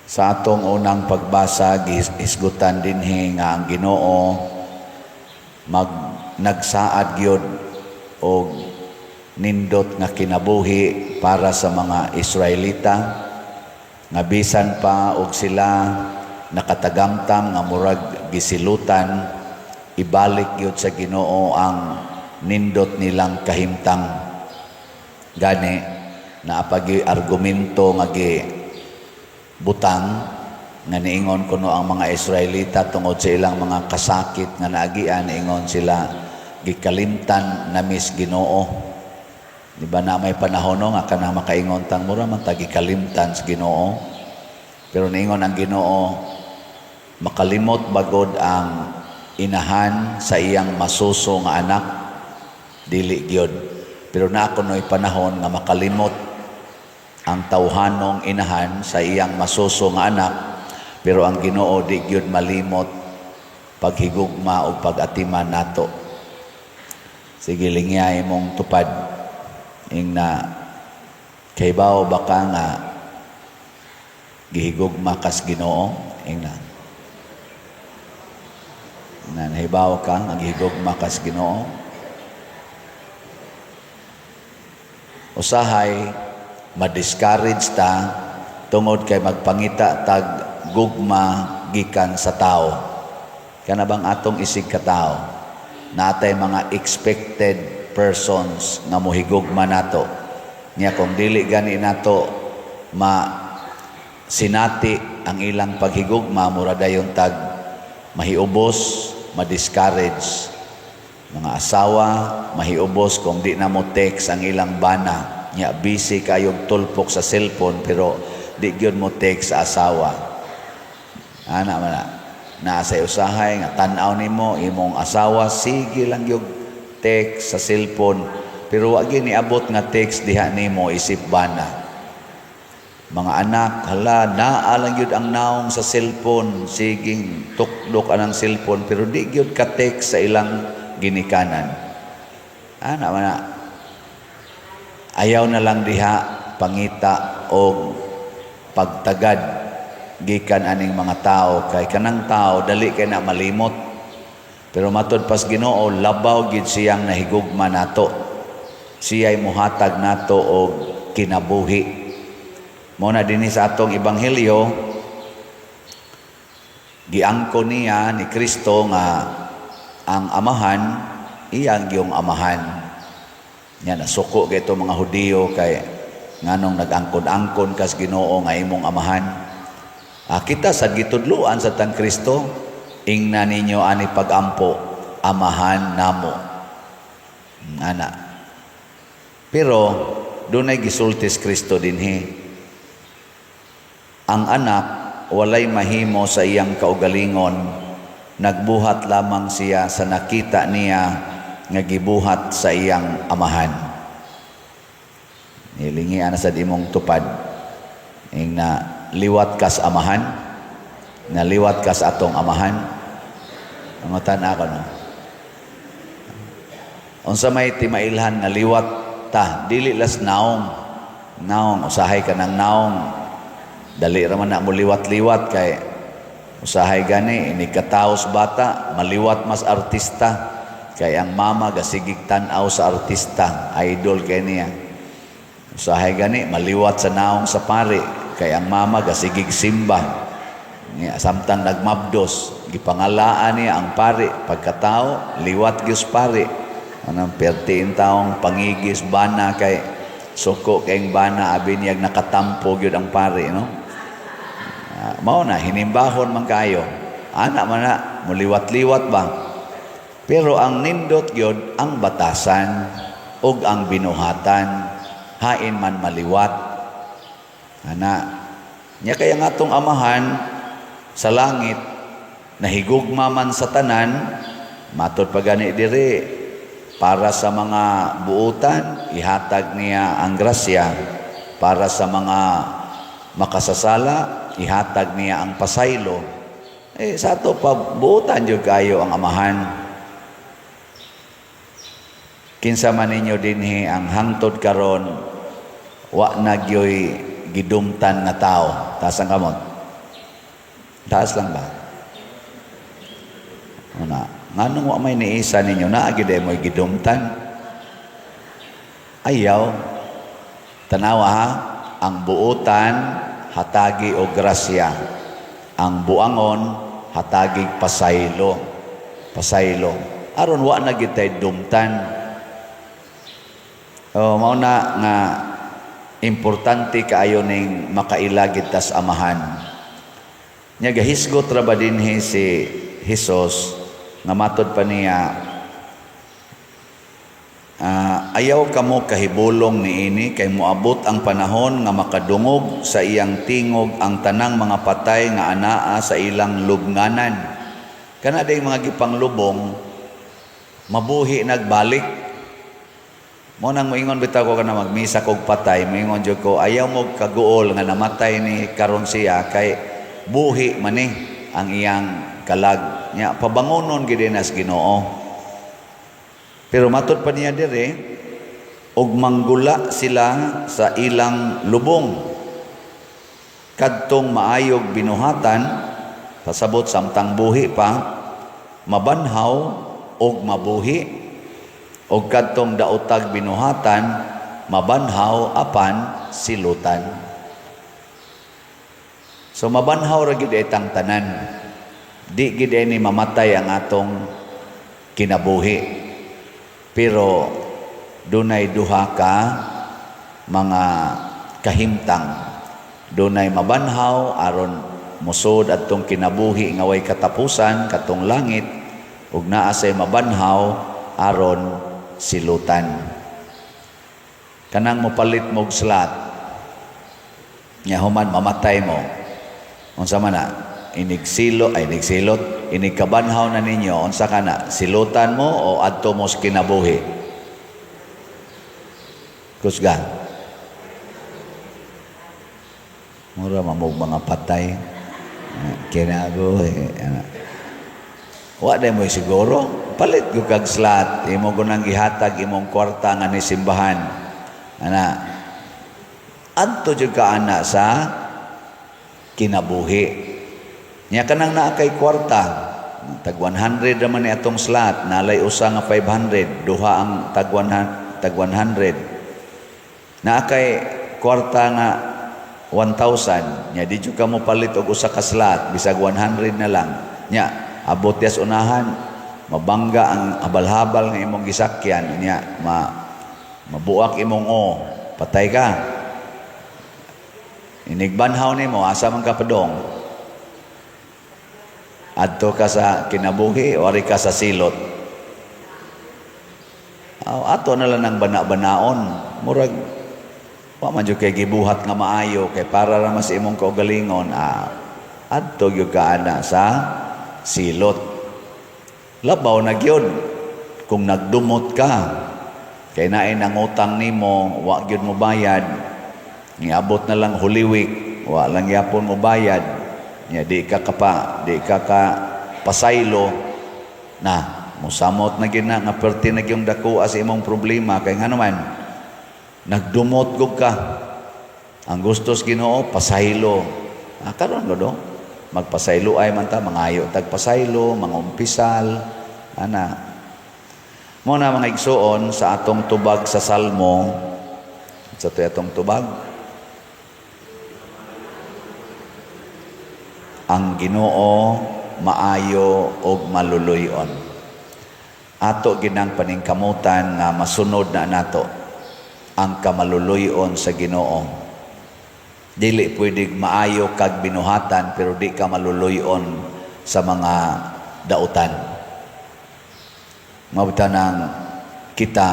Sa atong unang pagbasa, gihisgutan dinhi nga ang Ginoo mag nagsaad gyud og nindot nga kinabuhi para sa mga Israelita, nga bisan pa og sila nakatagamtam nga murag gisilutan, ibalik gyud sa Ginoo ang nindot nilang kahimtang. Gani naa pa gyuy argumento nga gi butang nga niingon kuno ang mga Israelita, tungod sa ilang mga kasakit nga naagian, niingon sila, "Gikalimtan nami sa Ginoo." Di ba na may panahon, no, nga kanang makaingon tang mura man ta gikalimtan sa Ginoo? Pero niingon ang Ginoo, "Makalimot ba gud ang inahan sa iyang masuso nga anak? Dili gyud." Pero naa kuno'y panahon nga makalimot ang tawhanong inahan sa iyang masuso nga anak, pero ang Ginoo di gyud malimot paghigugma o pag-atiman nato. Sige, lingya imong tupad. Ing na, kahibaw ba ka nga gihigugma kas Ginoo? Ing na. Na nahibaw ka nga gihigugma kas Ginoo? Usahay ma-discourage ta tungod kay magpangita tag gugma gikan sa tao. Kana bang atong isig katao, natay mga expected persons nga mohigugma nato. Nya kung dili gani nato ma sinati ang ilang paghigugma, mura dayon tag mahiubos, ma-discourage. Mga asawa, mahiubos kung di na mo text ang ilang bana. Nya busy kayog tulpok sa cellphone pero di gyud mo text sa asawa. Ana man na. Naa sa usahay nga tan-aw nimo imong asawa, sige lang yung text sa cellphone, pero wa gyud niabot nga text diha nimo isip bana. Mga anak, hala, naa lang gyud ang naong sa cellphone, siging tukdok anang cellphone pero di gyud ka text sa ilang ginikanan. Ana man na. Ayaw na lang diha pangita og pagtagad gikan aning mga tao, kay kanang tao dali kay na malimot. Pero matod pas Ginoo, labaw gid siyang nahigugma nato. Siya'y muhatag nato og kinabuhi. Mo na dinhi sa atong ebanghelyo, giangko niya ni Kristo nga ang Amahan iyang yung Amahan. Nya nasuko kay ito mga Hudiyo kay nganong nag-angkon-angkon kas Ginoo nga imong Amahan. Ah, kita sa gitudluan sa tang Kristo, ingna ninyo ani pagampo, "Amahan namo." Ana. Pero dunay gisultis Kristo dinhi. Ang anak walay mahimo sa iyang kaugalingon, nagbuhat lamang siya sa nakita niya nga gibuhat sa iyang Amahan. Nilingi ana sa imong tupad. Ing na, liwat kas Amahan, naliwat kas atong Amahan. Pangutan ako, no. Unsa may timailhan nga liwat ta, dili las naong. Naong, usahay ka ng naong. Dali ra man na mo liwat-liwat kay usahay gani ini kataos bata, maliwat mas artista kay ang mama gasigig tan-aw sa artista, idol kay niya. Usahay gani maliwat sa naong sa pari kay ang mama gasigig simba. Niya, samtang nagmabdos, gipangalaan niya ang pari. Pagkatao, liwat gyud pari. Anong pertiin taong pangigis bana kay suko kayong bana, abi niyag nakatampo gyud ang pari, no? Ah, mao na hinimbahon man kayo. Ana man na muliwat-liwat ba? Pero ang nindot gyud ang batasan ug ang binuhatan, hain man maliwat. Ana. Nya kaya nga atong Amahan sa langit nahigugma man sa tanan, matod pa gani diri, para sa mga buutan ihatag niya ang grasya, para sa mga makasasala ihatag niya ang pasaylo. Eh sa ato pa, buutan jud kayo ang Amahan. Kinsa man ninyo dinhi ang hangtod karon wa na gyoy gidumtan nga tao? Taas ang kamot. Taas lang ba? Una, nganong wa may niisa ninyo, naa gyud mo'y gidumtan? Ayaw. Tanawa ha, ang buutan hatagi og grasya. Ang buangon hatagi pasaylo. Pasaylo. Aron wa na gyud tay dumtan. Oh, mao na nga importante kaayo ning makaila gyud tas Amahan. Nya gahisgot ra ba dinhi si Hesus nga matod pa niya, "Ayaw kamo kahibulong niini, kay moabot ang panahon nga makadungog sa iyang tingog ang tanang mga patay nga anaa sa ilang lubnganan." Kana day mga gipanglubong mabuhi nagbalik. Mo nang moingon bitaw ko kana magmisa kog patay, moingon jud ko, "Ayaw mo kaguol nga namatay ni karon siya kay buhi man ni ang iyang kalag." Nya pabangonon gid nas Ginoo. Pero matod pa niya dire, "Og manggula sila sa ilang lubong. Kadtong maayog binuhatan," pasabot samtang buhi pa, "mabanhaw og mabuhi, og kadtong daotag binuhatan mabanhaw apan silutan." So mabanhaw ra gid itang tanan. Di gid ni mamatay ang atong kinabuhi. Pero dunay duha ka mga kahimtang. Dunay mabanhaw aron musod adtong kinabuhi nga way katapusan, katong langit, ug naa say mabanhaw aron silutan. Kanang mopalit mog slot nya human mamatay mo, unsa man na inigsilo ay inigsilot, inigkabanhaw na ninyo, unsa kana, silutan mo o adto mo sa kinabuhi? Kusgan. Mura mamog mga patay. Kinabuhi. Wa day mo siguro palit ko kag slot, imo ko nang gihatag imong kwarta nga ni simbahan ana, adto jud ka ana sa kinabuhi. Nya kanang naa kay kwarta, tag 100 raman ni atong slot, nalay usa nga 500, duha ang tag 100, tag 100. Naa kay kwarta nga 1,000, nya di jud ka mo palit og usa ka slot, bisag 100 na lang. Nya abot yas unahan, mabangga ang habal-habal nga imong gisakyan, nya mabuak imong o, patay ka. Inigbanhaw nimo, asa man ka padong? Adto ka sa kinabuhi o ari ka sa silot? Aw, ato na lang ng bana-banaon. Murag wa man jud kay gibuhat nga maayo kay para ra mas imong kaugalingon, adto gyud ka ana sa silot. Labaw na gyud kung nagdumot ka kay naay nangutang nimo, wa gyud mo bayad. Niabot na lang Holy Week, wa lang yapon mo bayad. Nya di ka ka pasaylo na, musamot na gyud na nga perti na gyung dako sa imong problema kay ngano man nagdumot gud ka. Ang gustos Ginoo pasaylo. Karon do magpasaylo ay man ta, mangayo tag pasaylo, mangumpisal ana. Mo na, mga igsuon, sa atong tubag sa Salmo, sa atong tubag, "Ang Ginoo maayo og maluluy-on." Ato ginang paningkamutan nga masunod na nato ang kamaluluy-on sa Ginoo. Dili pwedeng maayo kag binuhatan pero di ka maluluy-on sa mga dautan. Mabta nang kita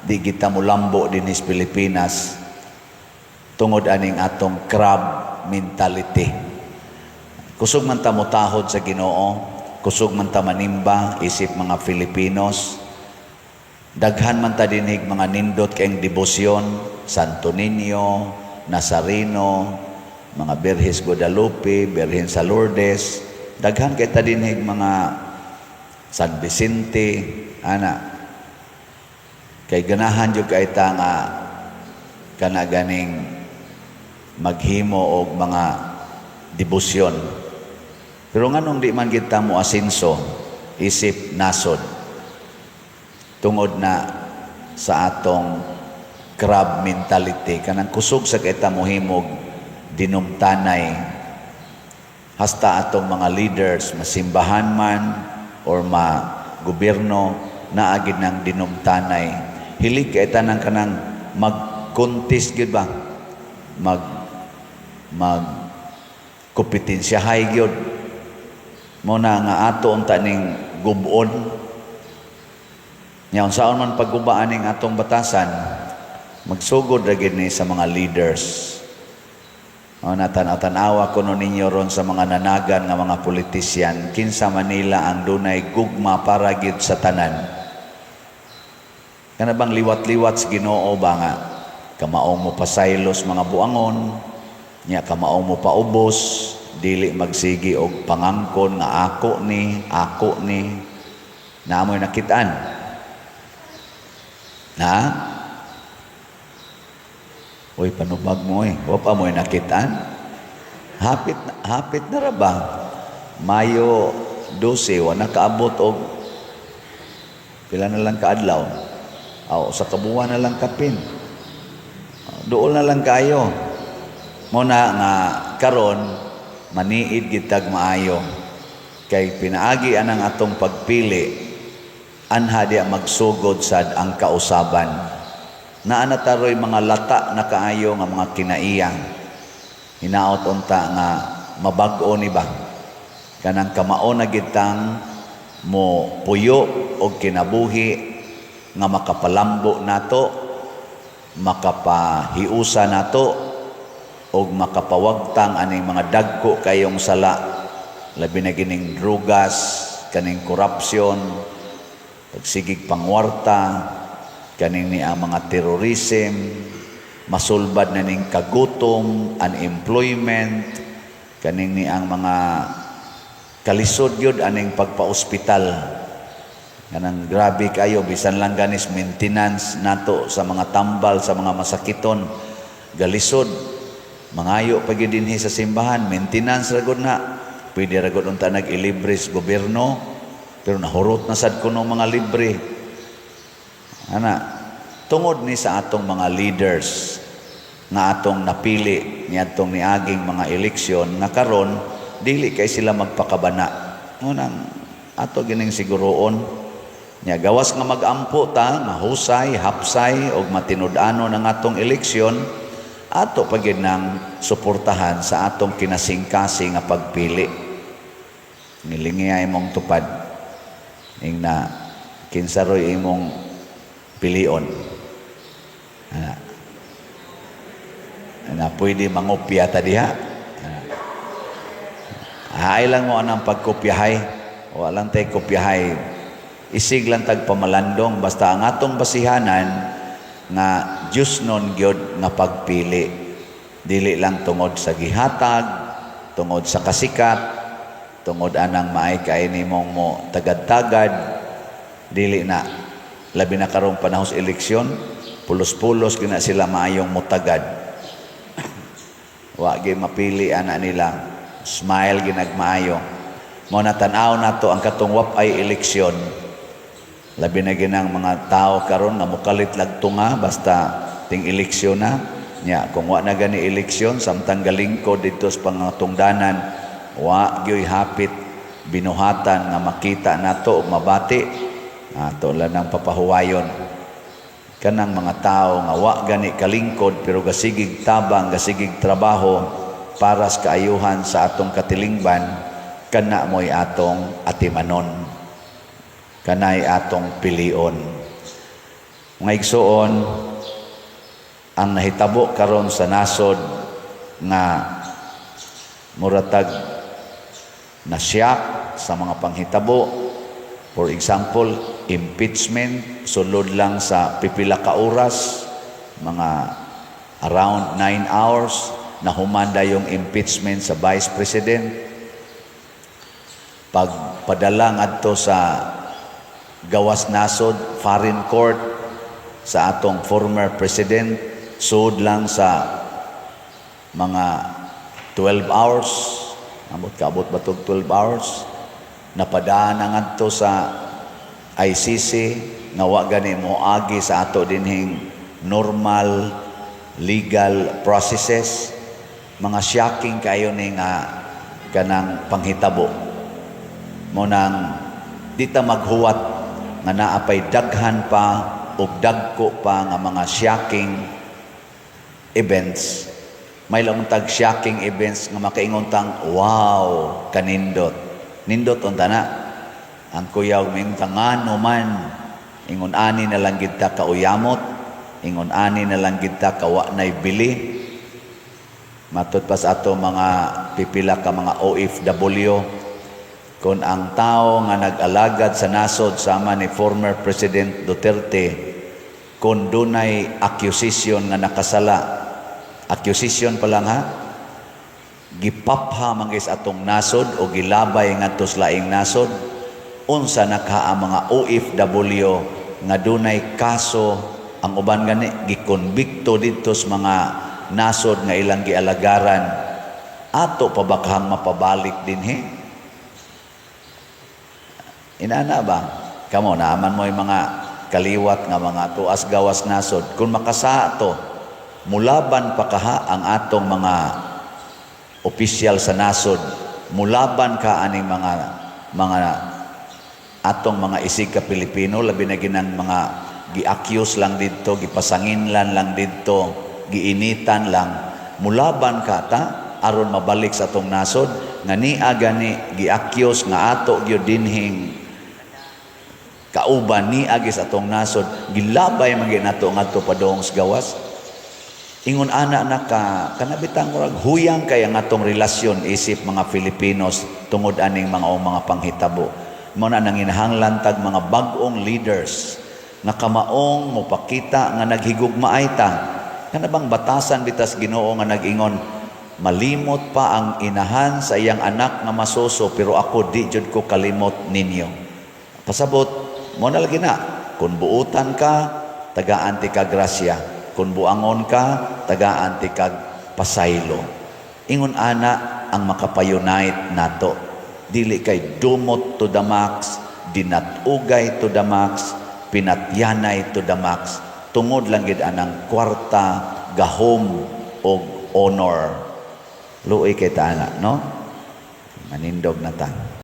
di kita mulambo dinhi sa Pilipinas tungod aning atong crab mentality. Kusog man ta motahod sa Ginoo, kusog man ta manimba isip mga Filipinos. Daghan man ta dinhig mga nindot kayong debosyon, Santo Niño, Nazareno, mga Birhes Guadalupe, Birhen sa Lourdes. Daghan kay ta dinhig mga San Vicente, ana. Kay ganahan jud kay ta nga kana ganing maghimo og mga debosyon. Pero nganong di man kita mo asenso isip nasod? Tungod na sa atong crab mentality, kanang kusog sa kita mohimog dinumtanay, hasta atong mga leaders, masimbahan man or ma gobyerno, naagid ng dinumtanay. Hilig kay tanang kanang mag-contest gyud ba, mag mag kompetensyahay gyud mo na nga ato unta ning gub-on nya. Unsaon man paggubaan ning atong batasan, magsugod ra gyud ni sa mga leaders. O, natanaw-tanawa kuno ninyo ron sa mga nanagan nga mga politisyan, kinsa Manila ang dunay gugma para gyud sa tanan? Kana bang liwat-liwat sa Ginoo ba nga kamaong mo pasaylos mga buangon, nya kamaong mo paubos, dili magsigi og pangangkon nga ako ni, ako ni. Naamoy nakitaan. Na? Uy, panubag mo eh. Wa pa mo'y nakitaan. Hapit, hapit na ra ba? Mayo 12, wa nakaabot og pila na lang kaadlaw. Aw, sa kabuwan na lang kapin. Duol na lang kayo. Mo na nga karon maniid gitag maayo kay pinaagi anang atong pagpili, anha diya magsugod sad ang kausaban. Naa na taroy mga lata na kaayo nga mga kinaiyang. Hinaot unta nga mabag-o ni ba, kanang kamao na gitang mo puyo og kinabuhi nga makapalambo nato, makapahiusa nato og makapawagtang aning mga dagko kayong sala, labi na gining drugas, kaning korupsyon, pagsigig pangwarta, kaning ni ang mga terrorism, masulbad na ning kagutom, unemployment, kaning ni ang mga kalisod gyud aning pagpa-ospital. Kanang grabe kayo, bisan lang ganis maintenance nato sa mga tambal sa mga masakiton, galisod. Mangayo pa gyud dinhi sa simbahan, maintenance ra gud na. Pwede ra gud unta nag-ilibre sa gobyerno, pero nahurot na sad kuno mga libre. Ana, tungod ni sa atong mga leaders nga atong napili niadtong niaging mga eleksyon nga karon dili kay sila magpakabana. Ngunang ato gining siguroon nya, gawas nga magampo ta nga husay, hapsay og matinud-anon ang atong eleksyon, ato pa gyud nang suportahan sa atong kinasingkasing nga pagpili. Ngilingi imong tupad ing na kinsa roy imong pilion. Ana. Ana, pwede mangopya ta diha. Ana. Haay lang mo anang pagkopyahay. Wala lang tay kopyahay. Isig lang tag pamalandong, basta ang atong basihanan nga Diyos nun gyud nga pagpili. Dili lang tungod sa gihatag, tungod sa kasikat, tungod anang maay kay nimong mo tagad-tagad, dili na. Labi na karong panahon sa eleksyon, pulos-pulos gina sila maayong mutagad. Wa gyud mapili ana nila. Smile ginagmaayo. Mo na tan-aw nato ang katong wap-ay eleksyon. Labi na ginang mga tao karon nga mukalit lagtunga basta ting eleksyon na. Nya kung wa na gani eleksyon, samtang galingkod didto sa pangatungdanan, wa gyoy hapit binuhatan nga makita nato ug mabati, ato lang nang papahuwayon kanang mga tao nga wa gani kalingkod pero gasigig tabang, gasigig trabaho para sa kaayuhan sa atong katilingban. Kana mo'y atong atimanon, kanay atong pilion. Mga igsuon, ang nahitabo karon sa nasod nga muratag nasyak sa mga panghitabo, for example, impeachment, sulod lang sa pipila ka oras, mga around 9 hours, nahumanda yung impeachment sa Vice President. Pagpadala ngadto sa gawas nasod, foreign court, sa atong former president, sud lang sa mga 12 hours. Amot kaabot ba tog 12 hours? Napadaan na ngadto sa ICC nga wa gani moagi sa ato dinhing normal legal processes. Mga shocking kayo ni nga kanang panghitabo. Mao nang di ta maghuwat nga naa pay daghan pa ug dagko pa nga mga shocking events. May lang tag shocking events nga makaingon tang, "Wow, kanindot." Nindot unta na. Ang kuyaw moingon ta, "Ngano man?" Ingon ani na lang gid ta kauyamot, ingon ani na lang gid ta kawa nay bili. Matud pa sa ato mga pipila ka mga OFW, kung ang tao nga nag-alagad sa nasod sama ni former President Duterte, kung dunay accusation nga nakasala, accusation pa lang ha, gipapha man sa atong nasod o gilabay ngadto sa laing nasod, unsa na ka ang mga OFW nga dunay kaso, ang uban gani gikonbikto didto sa mga nasod nga ilang gialagaran, ato pa ba kahang mapabalik dinhi? Inana ba? Kamo, naaman mo yung mga kaliwat nga mga tuas gawas nasod. Kung makasa to, mulaban pa kaha ang atong mga opisyal sa nasod, mulaban ka aning mga atong mga isig ka Pilipino, labi na ginang mga gi-accuse lang didto, gipasanginlan lang didto, giinitan lang, mulaban ka ta aron mabalik sa atong nasod nga nia gani gi-accuse nga ato gyud dinhing kauban ni agi sa atong nasod, gilabay man gyud nato ngadto padung sa gawas? Ingon ana na ka kanabitang murag huyang kay ang atong relasyon isip mga Filipinos tungod aning mga panghitabo. Mao na nanginahanglan tag mga bag-ong leaders nga kamaong mopakita nga naghigugmaay ta. Kana bang batasan bitas Ginoo nga nag-ingon, "Malimot pa ang inahan sa iyang anak nga masuso, pero ako di jud ko kalimot ninyo." Pasabot mo na lagi na, kung buutan ka, tagaan ti ka grasya. Kung buangon ka, tagaan ti kag pasaylo. Ingon ana ang makapa-unite nato. Dili kay dumot to the max, dinatugay to the max, pinatyanay to the max. Tungod lang gid anang kwarta, gahom og honor. Luoy kay ta ana, no? Manindog na ta.